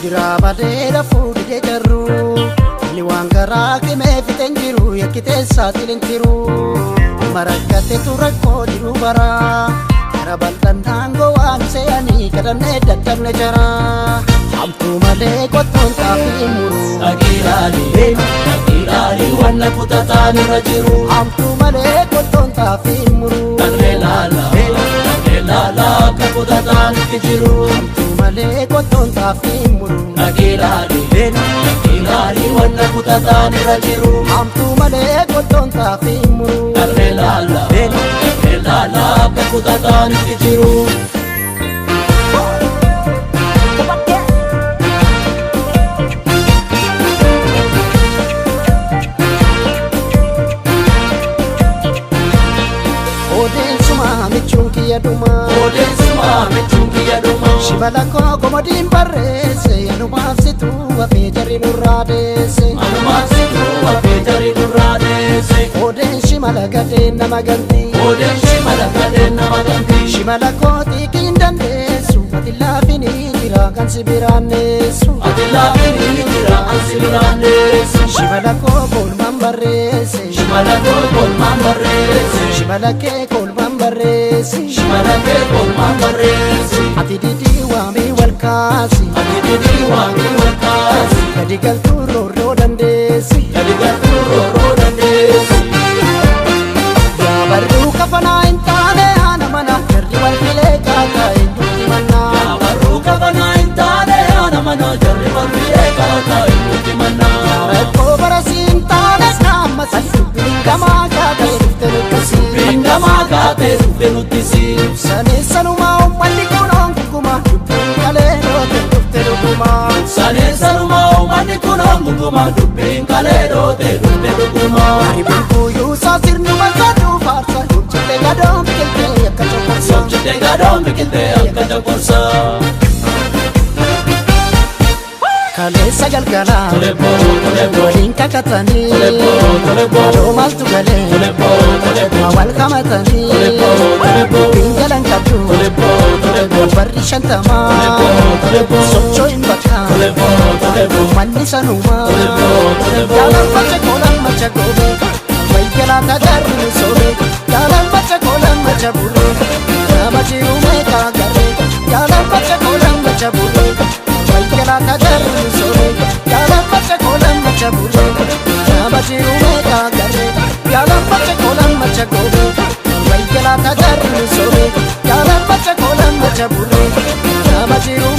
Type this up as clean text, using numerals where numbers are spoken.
Gidiraa malee rafuu didee jarru. Inni waan garaa qimee fixeen jiru yakkitee saaxileen tiru. Nama rakkatetu rakkoo jiru bara. Gara bal'aan daangoo waan se'anii kadhannee dadhabne jara. Hamtuu malee qottoon xaafii muru. Dhaqiidhaani dhaqiidhaani wanna kutataan irra jiru. Hamtuu malee qottoon xaafii muru. Dhaqnee laala dhaqnee laala akka kutataan itti jiru. Hamtuu malee qottoon xaafii muru. Dhaqiidhaani dhaqiidhaani wanna kutataan irra jiru. Hamtuu malee qottoon xaafii muru. Dhaqnee laala dhaqnee laala akka kutataan itti jiru. Odeessuma michuun kiyya dhumaa. Odeessuma michuun kiyya dhumaa. Shimala koo komodiin barreesse anumaaf situu hafee jarri nurraa deesse. Anumaaf situu hafee jarri nurraa deesse. Odeen shimala gadeen nama ganti. Odeen shimala gadeen nama ganti. Shimala koo xiiqiin dandeessu ati laafinii jira kan si biraan neessu. Ati laafinii jira kan si biraan neessu. Shimala koo kolmaan barreesse. Shimala koo kolmaan barreesse. Shimala kee kolmaan barreesse. Shimala kee kolmaan barreesse. Ati didii waamii wal kaasi. Ati didii waamii wal kaasi. Gadi galtuu roorroo dandeessi. Gadi galtuu roorroo dandeessi. Yaa barruu kafanaa hin taane haana mana jarri wal filee kaataa eenyutti mannaa. Yaa barruu kafanaa hin taane haana mana jarri wal filee kaataa eenyutti mannaa. Rakkoo barasii hin taane naammasii dubbiin gamaa kaatee dhufte nuttisi. Dubbiin gamaa kaatee dhufte nuttisi. Saneessanumaa uummanni kunoon guguma dubbiin kalee dhoote dhufte dhuguma. Saneessanumaa uummanni kunoon guguma dubbiin kalee dhoote dhufte dhuguma. Aribuun kuyyuusaa sirnuma saduu faarsa hojjete gadoon biqiltee akka coqorsa. Hojjete gadoon biqiltee akka coqorsa. Kaleessa galgalaa Tole boo tole boo waliin kakatanii tole boo tole boo gadoo maaltu galee tole boo tole boo wal qabatanii tole boo tole boo dubbiin jalan qabdu tole boo tole boo barri shantamaa tole boo tole boo sochoo hin bakka tole boo tole boo manni sanumaa tole boo tole boo jaalan macha koolan macha goobee wayyalaan tajaajillu soobee jaalan macha koolan macha burree nama jiru meeqa garee jaalan macha koolan macha burree wayyalaan tajaajillu soobee jaalan macha koolan macha burree nama jiru meeqa garee jaalan macha koolan macha goobee wayyalaan tajaajillu soobee jaalan macha koolan macha burree nama jiru.